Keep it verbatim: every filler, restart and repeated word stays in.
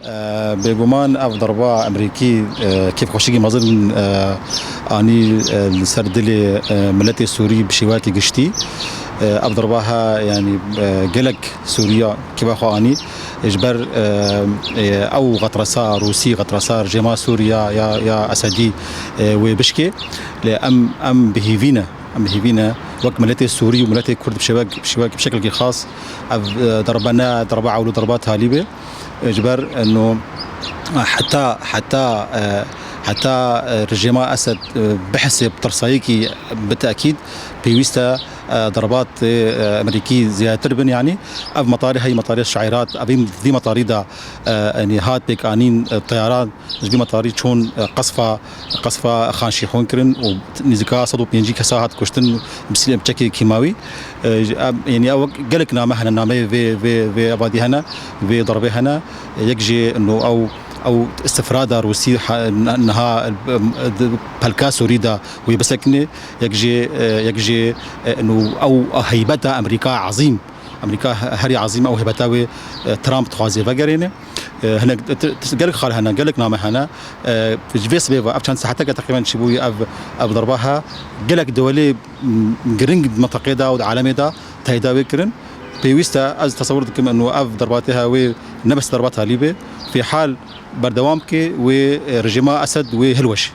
Bêguman ev derba Amerîkî, e, kêfxweşîkî mezin, e, anî, e, li ser dilê, e, miletê Sûrî bi şêweyekî giştî. E, ev derba he, yanî, e, gelek Sûriya kêfa xwe anî. Ji ber, e, e, ew xetresa Rûsî, xetresa rejêma Sûriya ya, ya Esedî, e, wê bişkê. Lê em, em bi hîvî ne. Em bi hîvî ne. Wek miletê Sûrî û miletê Kurd bi şêwek, bi şêwek, bi şekilkî xas ev, e, derbe ne derba ewl û derba talî be. E, ji ber, e, no, heta, heta, e, heta, e, rejêma Esed, e, bihsê bi tirsayekî bi tekîd pêwîst e, e, derbatê, e, Amerîkî zêdetir bin, yanî ev metarê hey metarê şairat, ev vî metarî de, e, yanî hat pêkanîn, e, teyaran ji vî metarî çûn, e, qesfa, qesfa Xan Şîhûn kirin û nîzika sed û pêncî kesa hat kuştin bi silê-, bi çekê kîmawî. E, ji-, em, yanî ew gelek name hene, nameyê vê, vê, vê evadî hene, vê derbê hene. Yek jê no ew, ew istifrada Rûsî ha-, ne-, niha, e, di pelka Sûrî de wê bisekine. Yek jê, e, yek jê, e, no ew heybeta Amerîka ezîm, Amerîka he-, herî ezîm ew heybeta wê, e, Trump dixwaze vegerêne. E, hinek t-, t-, gelek xal hene, gelek name hene. E, ji vê sibê ve ev çend saeteke teqrîben çîbûyî ev, ev derba he. Gelek dewlê, m, giring di menteqê de û di alemê de teyda wê kirin. Pêwîst e, ez tesewir dikim eno ev derbatê he wê ne bes derba talî be. Fîhal berdewam bike wê, e, rejîma Esed wê hilweş.